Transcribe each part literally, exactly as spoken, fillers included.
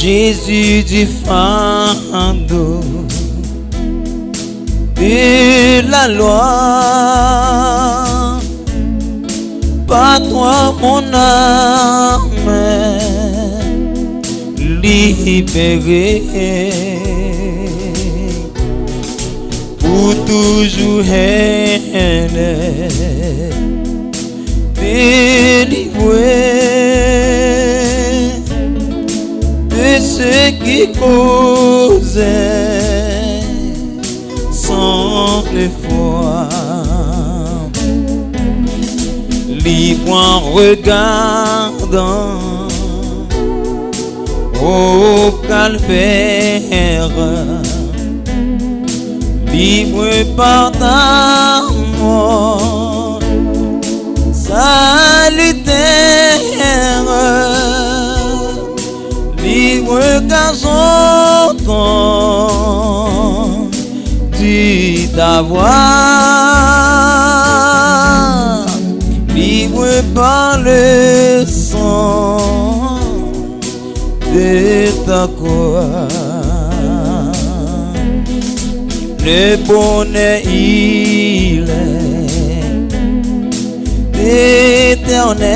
Jésus du fardeau de la loi, par toi mon âme libérée, pour toujours elle est délivrée de ce qui causait son effroi. Libre en regardant au calvaire, libre par ta mort salutaire, libre car j'entends dit ta voix, libre par le sang de ta croix. Le bonheur il est éternel,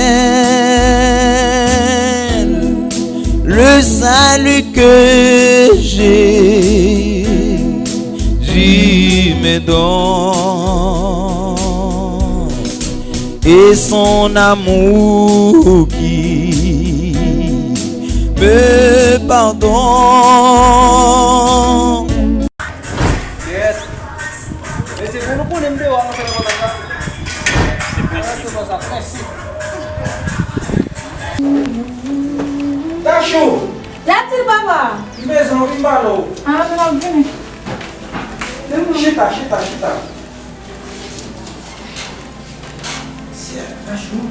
le salut que Jésus me donne et son amour qui me pardonne. Yes. Mesye, pou nou konnen m deyò a, mwen fè nan kontak la. Se prensip. Mèsi. Tachou! Latil, papa! M bezwen w, vin pale w. Ah, men m ap vini. Chita, chita, chita. Sè, Tachou,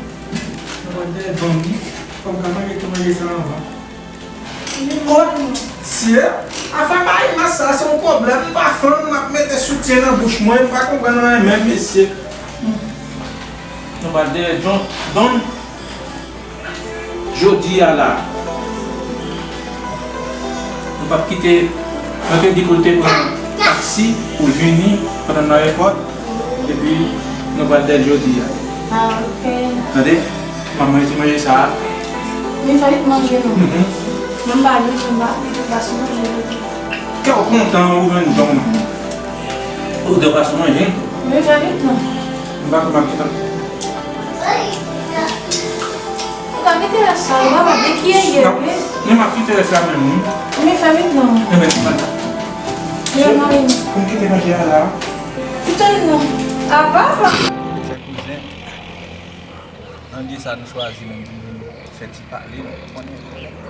mwen dèyè dòmi. Fò m ka manje tou manje sa anvan. Kot sye? Afè mayi mas sa se yon pwoblèm. M pa fanm, m ap mete soutyen nan bouch mwen. M pa konprann anyen menm, mesye. Nou pral dèyè John, Don. Jodi a la, nou p ap kite, mwen te di pou l te pran taksi pou l vini pandan n nan ayewopò. Epi, nou pral dèyè l jodi a. Ah, ok. Tande? M ap manje ti manje sa a. Men fè vit manje non. Mhm. Mwen m pa vle, m pa, m pa sou manje vre. Kè w kontan ou jwenn don. Ou te pa sou manje? Men fè vit non. M pa konn m ap kite. Ou ka kite rès la, ou pa de ki e ye, wi. Men m ap kite rès la menm, wi. Men fè vit non. Enben, mwen. Yo, mari. Pou m kite manje a la. Kite l non. Apa, apa. Chè kouzen, an de sa nou chwazi menm pou nou fè ti pale, nou konnen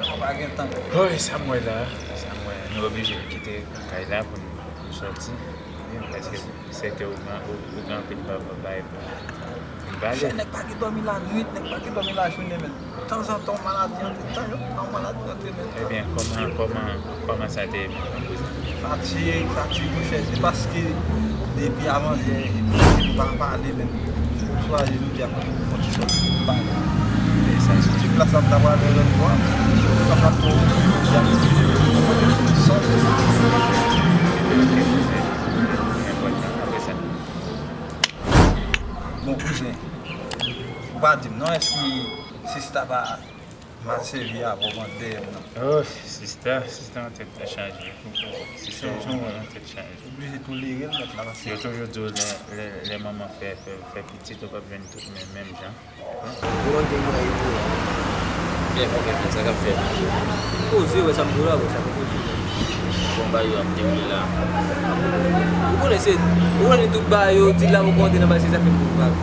nou pa gen tan. Woy, sa m wè la, sa m wè, nou oblije kite kay la pou nou, pou nou sòti. Paske sèten ou gen, ou, ou gen anpil bagay pou, pou pale. Chè, nèg pa gen dòmi lannuit, nèg pa gen dòmi lajounen, men tanzantan yon maladi antre, tan yon, yon maladi antre, men. Ebyen, kòman, kòman, kòman sa te ye menm, kouzen? Fatig, fatig, monchè, se paske depi avanjè, epi nou pa pale, men. Swazi jodi a, fon ti sòti, pa. E sa, soti plas la, m ta pral nan lòt bò a. Sa pa twò jodi a. Sòti. Bon, kouzen, ou pa di m non, èske sista pa mal sèvi avè w ann dèyè m nan? Oh, sista, sista yon tèt chanje. Sista yon tèt chanje. Oblije tolere l nèt la, paske yo toujou di w lè, lè, lè manman fè, fè, fè pitit, ou p ap jwenn tout men menm jan. Ou konn gen mwen e pou ou. Byen fè, byen fè, sa k ap fèt? Poze, wè sa m di w la, wè sa m poze. Bon, bagay yo ap dewoule la. Ou konnen se, ou konnen tout bagay yo, di la poko antre nan bagay, se zafè m pou bagay.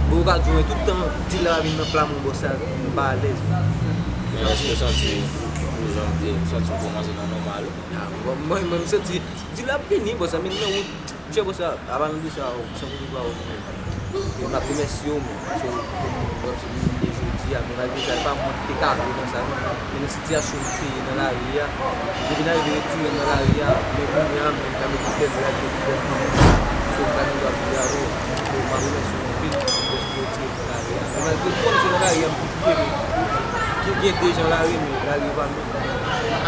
Bon, ou ka di w tout tan, di la pa vin nan pla mwen, bò sa, m pa alèz. Men èske w santi, ou santi, ou santi w kòmanse nan nòmal? Ah, bon, mwen, mwen, m santi, di la ap vini, bò sa, men nan wout, chè bò sa, avan nou di sa, ou santi tout bagay, ou, e m ap remèsye w, men, so, bon, se li jodi a, men malgre sa, e pa mwen ki te ka vle nan sa, non, men nan sitiyasyon m te ye nan lari a, depi n arive retire m nan lari a, men kounye a, men m ka mete pèm la, mete pèm fanmi, so, m pa gen dwa di avè w, so, m ap remèsye w anpil, dèske w retire m nan lari a, men malgre m konnen se nan lari a m te kite, men, Gen de jan lari men, lari pa menm.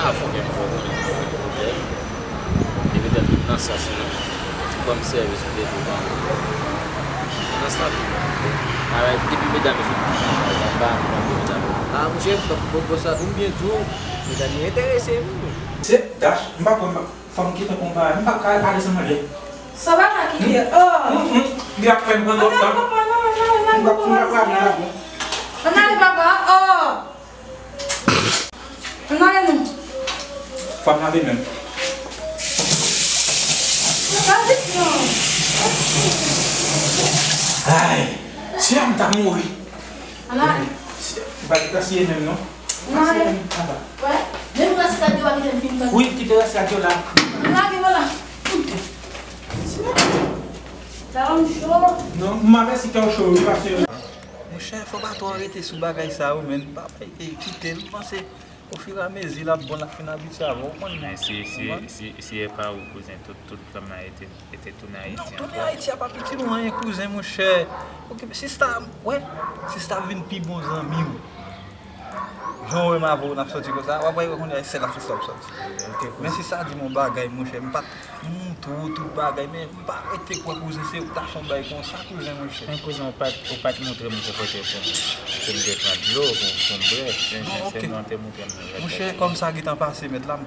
A, fò gen pwoblèm, gen pwoblèm. Epi tèt tout nan sans mwen. Ban m sèvis pou te devan. Nan sans tout. Alright, depi medam yo sot nan kay la, m pa anvi pran medam yo. A, monchè, m t ap pran sa pou m byen di w. Medam yo enterese wi. Se Dash, m pa kwè m, fò m kite konba a, m p ap ka ale san manje. Sa va pa kite, oh. Li ap fè m pran twòp tan. Ann ale, papa, non, non, non, non, non, non, non. Ann ale, papa, oh. Ann ale non. Fò m lave men m. Pa vit non. Ay, si m ta mouri. Ann ale. Si, pa, pa siye menm non. Ann ale. Apa. Wè, menm rès radyo a kite m fin tande. Wi, kite rès radyo la. Ann lage vòlò. Sa va m cho. Non, m avèsi kè w cho wi, paske Monchè, fò pa twò rete sou bagay sa yo, menn. Pa bay, e, kite l. M panse, ofiramezi, l ap bon, l ap fin abitye avè w, ou konn. Men si, si, si, si e pa ou, kouzen, tout, tout fanm nan rete, rete tounen Ayiti ankò. Non, tounen Ayiti a pa piti nou anyen, kouzen, monchè. Okipe, sista, wè, sista vin pi bon zanmi w. Jan w wè m avè w, n ap sòti konsa, w ap wè kounye a, se la sista w ap sòti. Men sista di m yon bagay, monchè, m pa t M montre w tout bagay, men m pa rete kwè kouzen se ou k ta fè yon bagay konsa, kouzen monchè. Men kouzen, ou pa t, ou pa t montre m pou kote pou m, pou m te pran dlo, pou, pou m bwè. Se, se, se non, ou te montre m rèd. Monchè, kòm sa gentan pase, mèt la, m,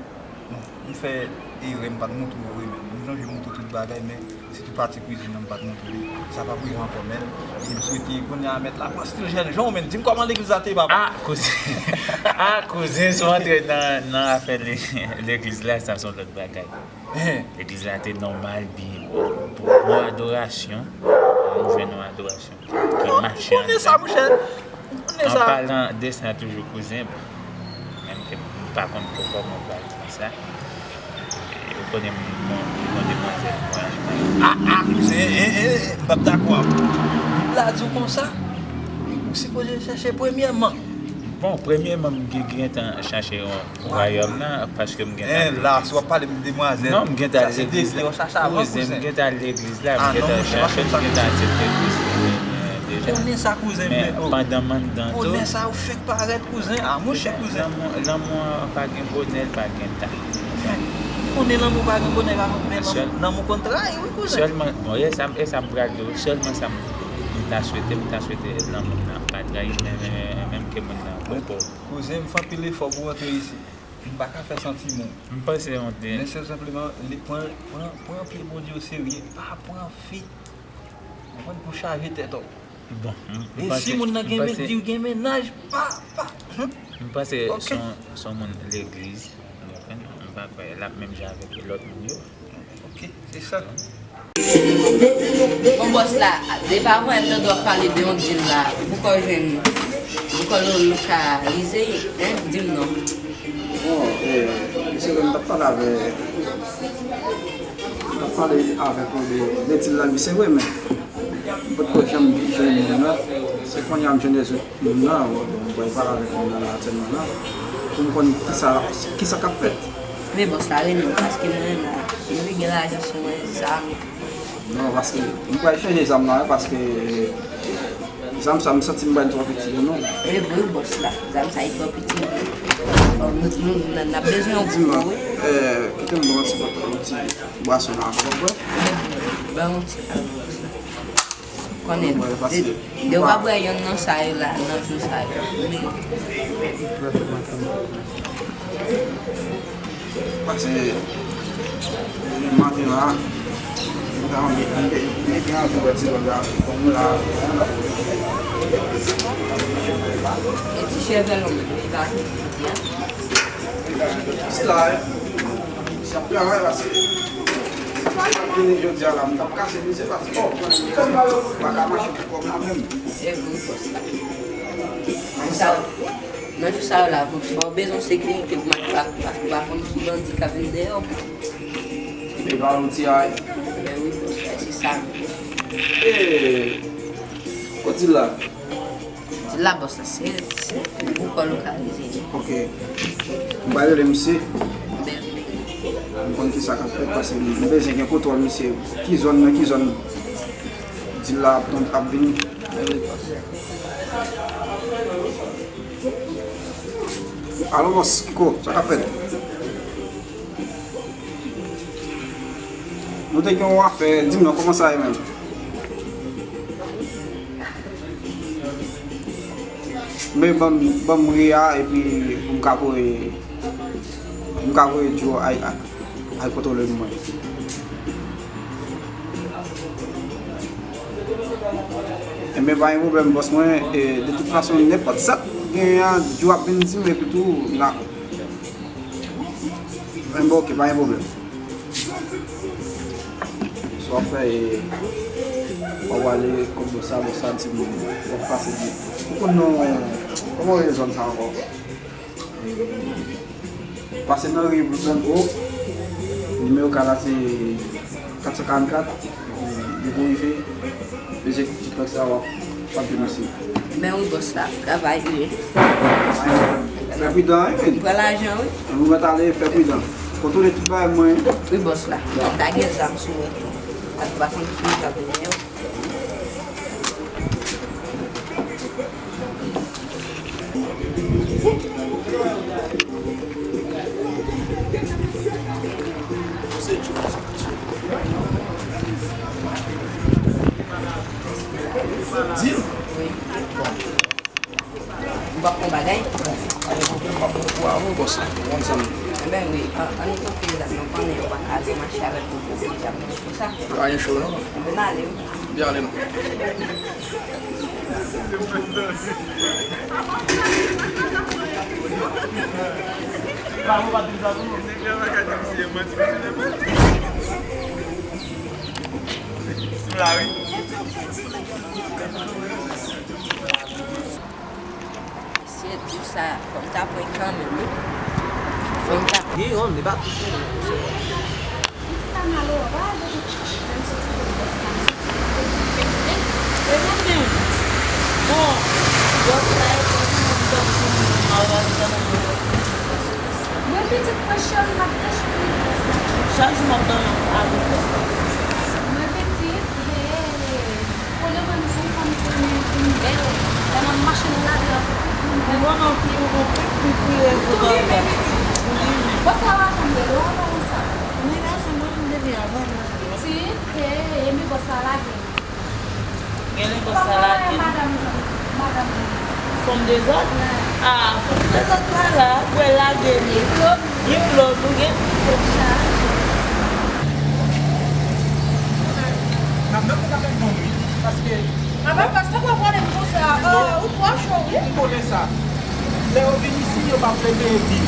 bon, m fè erè, m pa t montre w vre, men m sonje montre w tout bagay, men sitou pati kwizin nan, m pa t montre w. Sa p ap rive ankò, men, e m swete, kounye a, mèt la, pran stil jèn jan w, men, di m kòman legliz la te ye, papa. Ah, kouzen, ah, kouzen, si w antre nan, nan afè le-, legliz la, sa se yon lòt bagay. Legliz la te nòmal, byen, bon, bon adorasyon. Nou jwenn yon adorasyon ki mache anndan. Ou konnen sa, monchè. Ou konnen sa. An palan de sa toujou, kouzen, bon, menm ke m pa konn twò kòman w pral pran sa. E, ou konnen m, m, m, m, demwazèl mwen. Ah, ah, kouzen, eh, eh, eh, m p ap dakò avè w. Bib la di w konsa. Ou sipoze chèche premyèman. Bon, premyèman, m gen, gentan chache yon Wayòm nan, paske m gentan al legliz. La, si w ap pale m de demwazèl. Non, m gentan al legliz la. Kouzen, m gentan al legliz la, m gentan chache, m gentan aksepte Kris deja. Konnen sa, kouzen, men pandan m anndan tou. Konnen sa, ou fèk parèt, kouzen. Ah, monchè, kouzen. Lanmou, lanmou an pa gen bonè, l pa gen ta. Konnen lanmou pa gen bonè, pa gen, men lanmou, lanmou konn trayi, wi, kouzen. Sèlman, bon, e sa, e sa m pral di w, sèlman sa m, m ta swete, m ta swete lanmou nan pa trayi, men, men, menm ke moun nan poko. Kouzen, m fè anpil efò pou w antre isit. M pa ka fè santiman w. M panse yon de. Men sèl senpleman, li, pran, pran, pran pye Bondye oserye. Pa pran fi. Konprann, pou chaje tèt ou. Bon, m, m panse. E si moun nan gen men, di w gen mennaj, pa, pa. M panse se yon, se yon moun legliz. Ou konprann? M pa kwè l ap menm jan avèk lòt moun yo. Ok, se sa. Bon, bòs la, depi avan, m tande w ap pale de yon dil la. Poukò w jwenn, poukò w lokalize, hein, di m non. Bon, eh, mesye, m t ap pale avè, m t ap pale avèk ou de, de dil la, wi, se vre, men m potko janm jwenn moun nan. Se kounye a m jwenn rezon. Moun nan, bon, m pral pale avèk moun nan la aktyèlman la, pou m konn kisa, kisa k ap fèt. Men bòs la rele m paske mwen la, m vin gen lajan sou mwen, zam. Non, paske m pral chanje zam la, wi, paske zam sa, m santi m pral twò piti, non. E vre, bòs la, zam sa, li twò piti, vre. Bon, nou, nou, n, n ap bezwen yon gwo, wi. Eh, kite m ba w yon ti, yon ti bwason la, w ap bwè? Ban yon ti, bòs la. Konnen, de, de w pa bwè yonn nan sa yo la, nan jou sa yo. Men. Pase, maten la, m ta anvi, m te, m te anvi bwè ti lòt la, kòm la. E ti chèvè lonm, li pa vin jodi a. Se la, wi. Si ap travay, paske si pa t ap vini jodi a la, m t ap kase misye, paske, oh, m pa ka mache pou kò m la menm. E vre, bòs la. Nan sa, nan jou sa yo la, fò w bezwen sekirite pou mache, paske w pa konn ki bandi k ap vin dèyè w. E pa yon ti ay. Men wi, bòs la, se sa menm. E, kote l la? Di la bòs la, se, se pou kò lokalize li. Ok. M pral rele misye. M konn kisa k ap fèt, paske m bezwen gen kontwòl misye. Ki zòn, nan ki zòn dil la ap tonbe, ap vini. Mwen ret pase. Alo, bòs, Kiko, sa k ap fèt? Nou te gen yon afè, di m non, kòman sa ye menm? Men ban m, ban m Ria, epi pou m ka voye, pou m ka voye Djo al, al, al kontwole mwen. Enben, pa gen pwoblèm, bòs mwen. E, de tout fason, nenpòt sa k genyen an, Djo ap vin di m, epi tou, n a, enben, oke, pa gen pwoblèm. Sa w ap fè, e, w ap ale kot bòs la, bòs la di m, w ap pase byen. Ou konn non, kòman w rele zòn sa ankò? Pase nan ri Blanco, nimewo kay la se kat san karannkat, depi w rive, bezwen ti plak sa w ap, w ap vin isi. Men wi, bòs la, travay li ye. Fè pridan, wi, men. Pran lajan, wi. Ou mèt ale, fè pridan. Kontwole tout bagay mwen. Wi, bòs la. Mwen ta gen zam sou mwen tou. Ak pa konn ki zam mwen yo. Di m. Ou p ap fè bagay? Ou ap fè bòs la, ou konn sa m. Enben wi, an, ann koute zam nan, konnen yo pa ka al mache avèk ou pou pran zam nan konsa. Pa gen cho non. Enben n ale wi. Byen ale non. Sou la wi. Mesye, di sa, fò m ta pran kanmenm, wi. Fò m ta. Li yon, li pa tout moun. Li ti ta mal, ou pa de tout. Menm si ti moun bòs la, si ti moun bòs la. E nou menm. Bon, bòs la, e bòs la, m tankou moun malad, m tankou moun. Mwen pitit mwen cheri, m ap dechire bòs la. Chak jou m ap tann avèk bòs la. Mwen pitit, hey. Olye mwen, m se yon fanm ki renmen vin bèl, lè m ap mache nan lari a, pou m bèl. Mwen menm tou, ou konprann, m kriye pou bòs la. Pou li menm. Bòs la pa janm rele w ankò konsa. Men la, se mwen menm depi avan, non. Pitit, e, e, men bòs la lage. Genlè bòs la lage. Madanm, madanm. Fanm dezòd? Wi. Ah, fanm dezòd pa la, pou l lage li. Li klòb. Li klòb, ou gen. N ap nan kontak ak moun wi, paske. Apa pastè pa pale m konsa. Ah, ou twò cho wi. M konnen sa. Lè yo vin isi, yo p ap vle peye bil.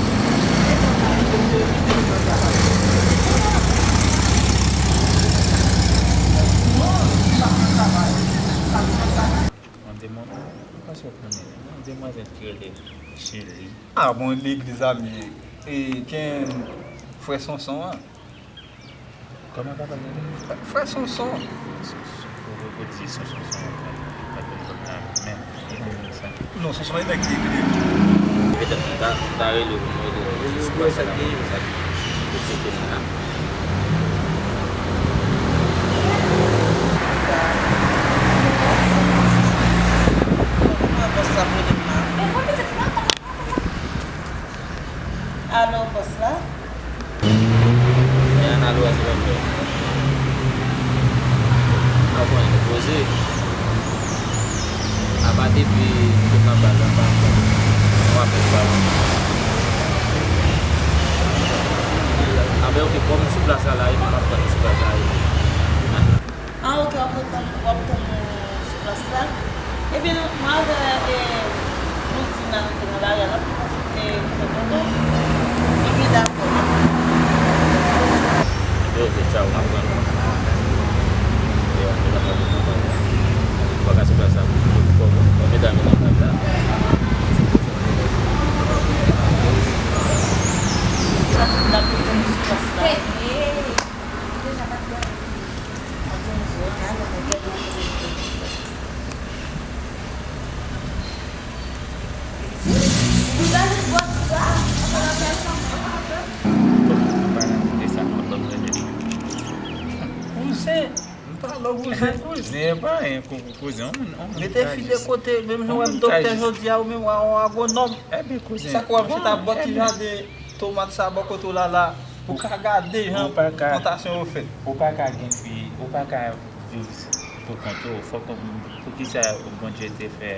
Yo p ap vle peye bil, yo p ap travay. Non, li pa nan travay. Li pa nan travay. Yon demwa-, mwen panse w konnen, yon demwazèl ki rele Shelly. Ah, bon, legliz a m ye. E, ken frè Sonson an. Kòman papa l rele? Frè, frè Sonson. Sonson. Ou, ou, ou di Sonson, Sonson, Sonson, Sonson, men, li konn sa. Non, Sonson e nèg ki, ki. Petèt m ta, m ta rele pou m rele sou plas la, pou sa ki, pou tcheke m la. Kòman bòs la rele m la? Alo, bòs la? Men ann al wè se lòt lè. Mwen konn li poze. Apa depi m sot nan bal la, m pa, m pa plis pa. Anben, oke, kòm m sou plas la la, epi m ap tann sou plas la, epi. Ah, oke, w ap tann, w ap tann nou sou plas la. Ebyen, mwen avè, e, nou di n al antre nan lari a, n ap konsilte fè foto. Ebyen, dakò, mèsi. Ebyen, oke, tchaw, n ap pran nou. E, antre nan lari a. W ap pase plas la pou, pou, pou, pou medam yo nan lari la. N ap tann nou sou plas la. Kouzen, m pa Kouzen, kouzen, e pa anyen, kou-, kouzen, on moun, on moun. Mete fi de kote, menm jan w wè m doktè jodi a, ou menm w a on agwonòm. Ebyen, kouzen. Sa k wè m chita bò ti jaden tomat sa bò kote w la la, pou ka gade jan plantasyon yo fèt. Ou pa ka gen fi, ou pa ka viv pou kont ou. Fòk, poukisa Bondye te fè,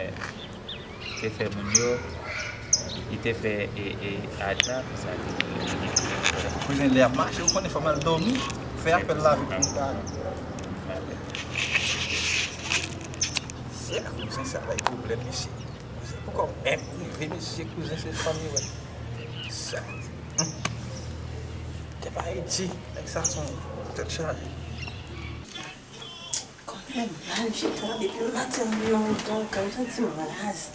te fè moun yo, li te fè, e, e, Adan pou sa te. Kouzen, lè ap mache, ou konnen fò m al dòmi, fè apèl la pou m ka. Sa kouzen sa bay pwoblèm, mesye. Kouzen, poukò menm rive, mesye, kouzen se fanmi, wè. Sa. Te pa Ayiti, nèg sa se yon tèt chaje. Kò m fè mal, m chita depi maten, m nan yon tan, m santi m raz.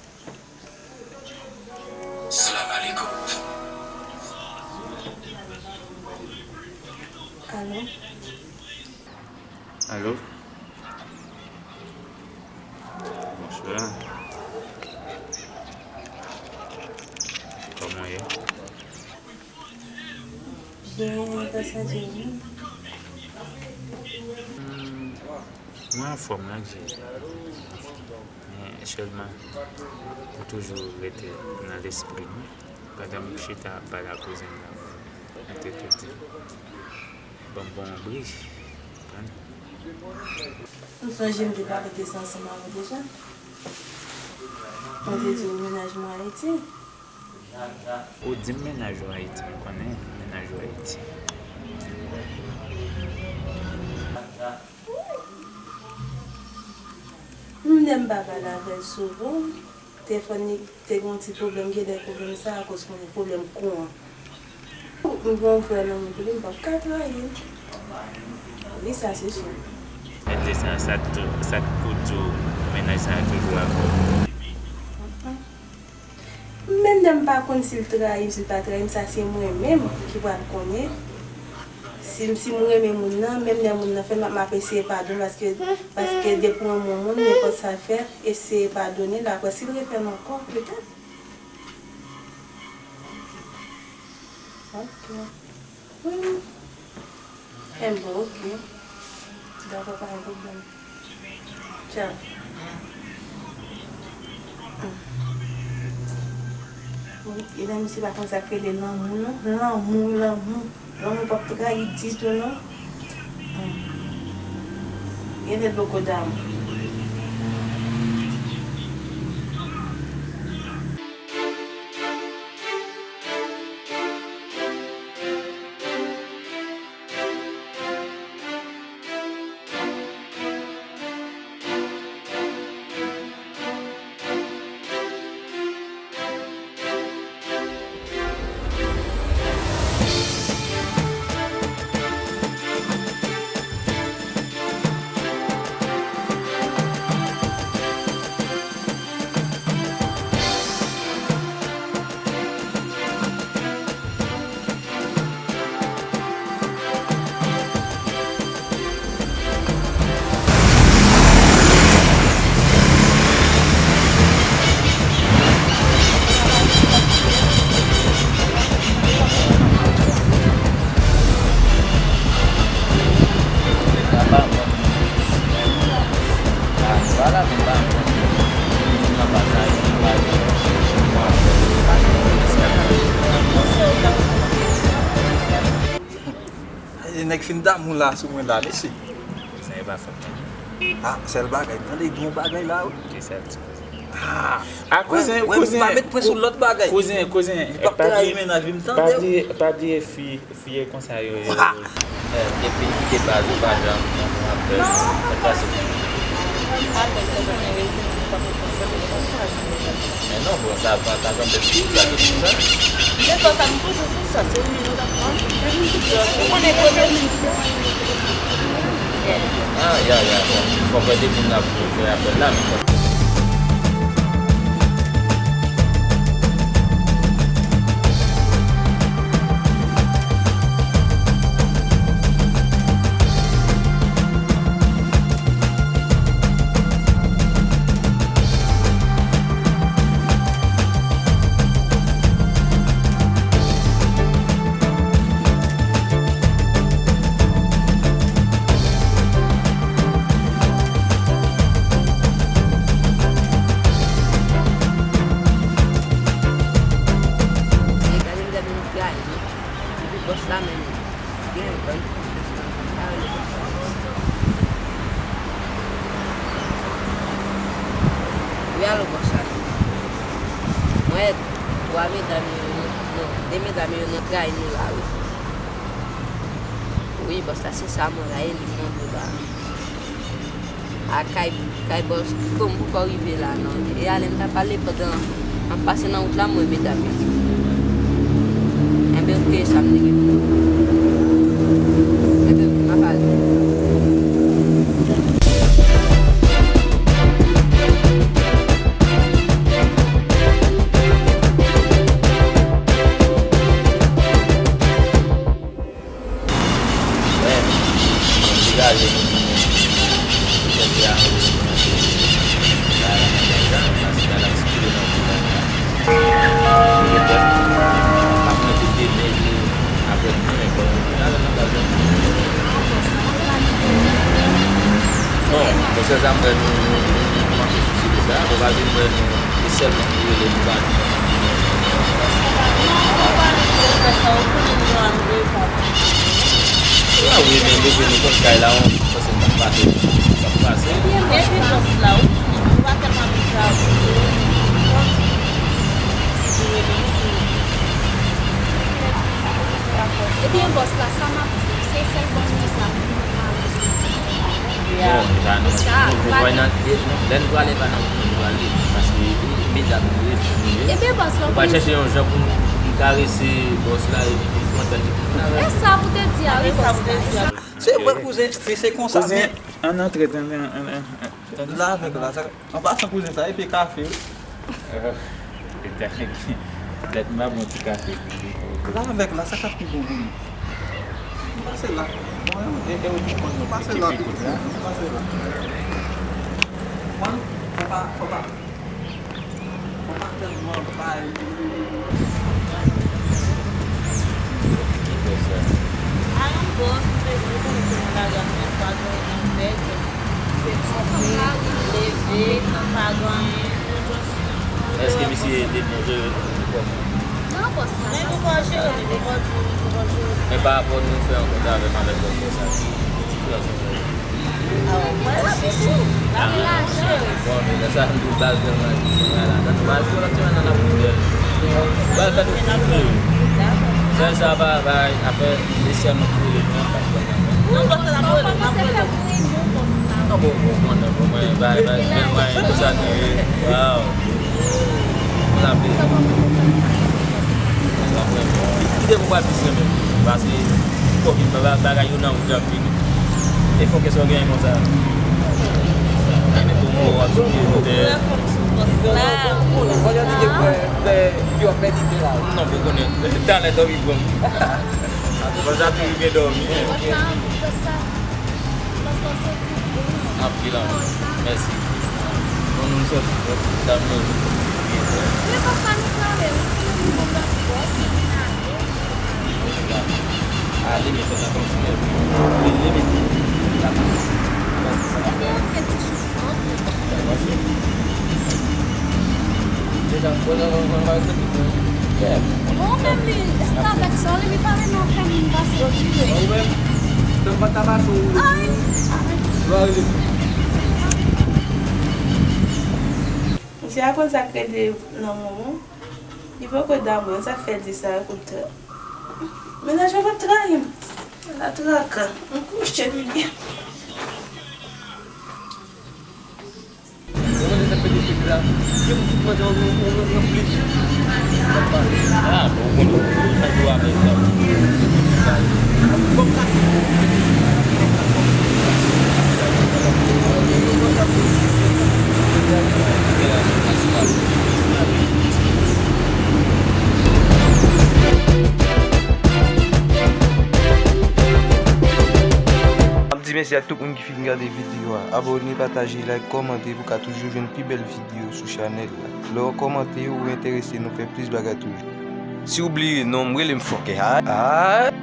Salam alaikum. Alo? Alo? Bonswa. Kòman w ye? Byen, gras a Dye, wi. Hmm, mwen anfòm, wi, ak Jezi. Men sèlman, ou toujou rete nan lespri mwen. Pandan m chita ap pale ak kouzen m nan, mwen te tou di, ban m ba w yon bri, konprann? M sonje m te pale de sa ansanm avè w deja. Mwen te di w mennaj mwen Ayiti. Ou di m mennaj ou Ayiti, m konnen mennaj ou Ayiti. Menm lè m pa pale avè l souvan, telefòn li te gen yon ti pwoblèm, gen de pwoblèm sa akoz konnen pwoblèm kouran. M gen yon frè nan mwen pou li, m p ap ka trayi l. Wi, sa se si. Mete sa, sa t tou, sa t pou di w, mennaj sa a toujou avè w. Menm lè m pa konn si l trayi m, si l pa trayi m, sa se mwen menm ki pral konnen. Si, si m renmen moun nan, menm lè moun nan fè m, m ap eseye padone paske, paske depi w renmen yon moun, nenpòt sa l fè, eseye padone l. Apre, si l refè m ankò, petèt. Ok. Hmm. Enben, ok. Dakò, pa gen pwoblèm. Tchaw. Hmm. Wi, e nan misye pa konn sa k rele lanmou, non. Lanmou, lanmou. Lanmou p ap trayi ditou, non. Hmm. Gen de loko damou. Ay, nèg fin damou la sou mwen la, mesye. Sa e pa fòt mwen. Ah, sèl bagay, tande gen yon bagay la, wi. Ki sèl ti kouzen? Ah, a kouzen, wè, wè, kouzen, pa met mwen sou lòt bagay. Kouzen, kouzen, li p ap trayi mennaj li, m tande. Pa bliye, pa bliye fi, fi e konsa yo ye. Eh, depi li kite baz ou pa janm, janm ap fè, fè pase. Men non, bon, sa pa ka sanble fi sa ki di sa. Defwa sa m toujou sou sa, se ou menm ou t ap pran. Ou konnen kote. Ah, ya, ya, bon, fòk mwen te di n ap fè apèl la, men fòk Bòs la menm, gen yon grann konfyans nan mwen, m pa rele bòs la. Wi, alo, bòs la. Mwen, twa medam yo, non, de medam yo nan trayi nou la, wi. Wi, bòs la, se sa mwen la, e li m nan dlo la. A kay, kay bòs, kòm m poko rive la, non. E ale m ta pale pandan m ap pase nan wout la, m wè medam yo. Enben, ok, sa m te gen pou m di. Enben, ok, m ap ale. Wè, mwen degaje nou, chèche a, mwen kòmanse bay la nan gaz la, paske bagay ap sikile nan vil la. Petèt, m ap mete de nèg yo apre demen, fò nou ale nan gaz la. Bon, monchè, sa m wè nou, nou, nou, nou manke sou sijè sa, bon, pa vin wè nou. E sèlman pou rele nou pa di. A wi, men depi nou konn kay la, on, paske m pa pase, m pa pase. Depi bòs la, ou pa tèlman abitye a. Ebyen, bòs la, sa m ap di, se sèl bòn niz la pou nou ka rezoud. Bon, e pa nan, nou, nou pral nan, e, non, lè n prale, e pa nan wout nou prale, paske, e, medam nou ye, fi nou ye. Ebyen, bòs la, ou pral chèche yon jan pou nou, pou nou karese bòs la, epi pou nou kontan, epi pou nou... E sa pou te di a, wi, bòs la, e sa. Se vre, kouzen, se, se konsa, men... Kouzen, ann antre, tande, ann, ann, ann, ann. La avèk la, sa, an pasan, kouzen, sa, epi kafe, wi. Petèt m ap bon ti kafe pou li. La avèk la, sa k ap pi bon pou li. Nou pase la. Bon, e, e, ou konn nou pase la tou. Nou pase la. Mwen, fò pa, fò pa, fò pa tèlman bay. Ki fè sa? A yon bòs, ou bezwen konnen se nan lari a, men pa gen anvè. Se konpli, leve, pa gen anyen. Èske misye ede nou jere nou kòman? Non, bòs la, men nou pa jere, nou pa di, nou pa jere. Men pa rapò nou fè yon kont avè m avèk bòs sa, ki, ki diferans ant nou? A, mwen la, pitit, la, la, jere. Bon, men lè sa, nou baz tèlman, la, la, nan baz yo, lòt semèn nan, n ap fè. Baz la, nou fè. Sèl sa, pa, pa, afè, mesye nou koule, nou pa pran. Non, bòs la, n ap rele, n ap rele. Non, bon, bon, bon, non, bon, mwen, bay, bay, men mwen, tout sa, nou, waw. Mwen la vle. Kite pou pa plis renmen. Paske, fòk ba-, bagay yo nan wout yo ap vini. E fòk sa w genyen konsa. Mete w ap sou pye, mete. Non, pou konnen, talè dòmi pran. Konsa tou byen dòmi. Anpil, anpil. Mèsi. Bon, nou sòti, bon, dam yo. Ale, men fè sa kontinye. Li, li, li, li. Bon, menm li, Starbucks, sa li, li pa renmen fè moun pase. Ou menm, fè m pa ta pase ou. Ay! Misye a konn sa k rele lanmou. Li poko damou, sa k fè di sa, kout. Mennaj mwen p ap trayi m. La traka. M kouche, bebe. Ou konnen sa k fè depi la. Gen moun ki mande yon, yon, yon, yon plis. Ah, bon, ou konnen, ou konnen, ou konnen, ou konnen. M ap di mèsi ak tout moun ki fin gade videyo a. Abòne, pataje, like, kòmante pou ka toujou jwenn pi bèl videyo sou chanèl la. Lè w kòmante, ou enterese nou fè plis bagay toujou. Si w bliye non m, rele m Fòkè. Ay, ay.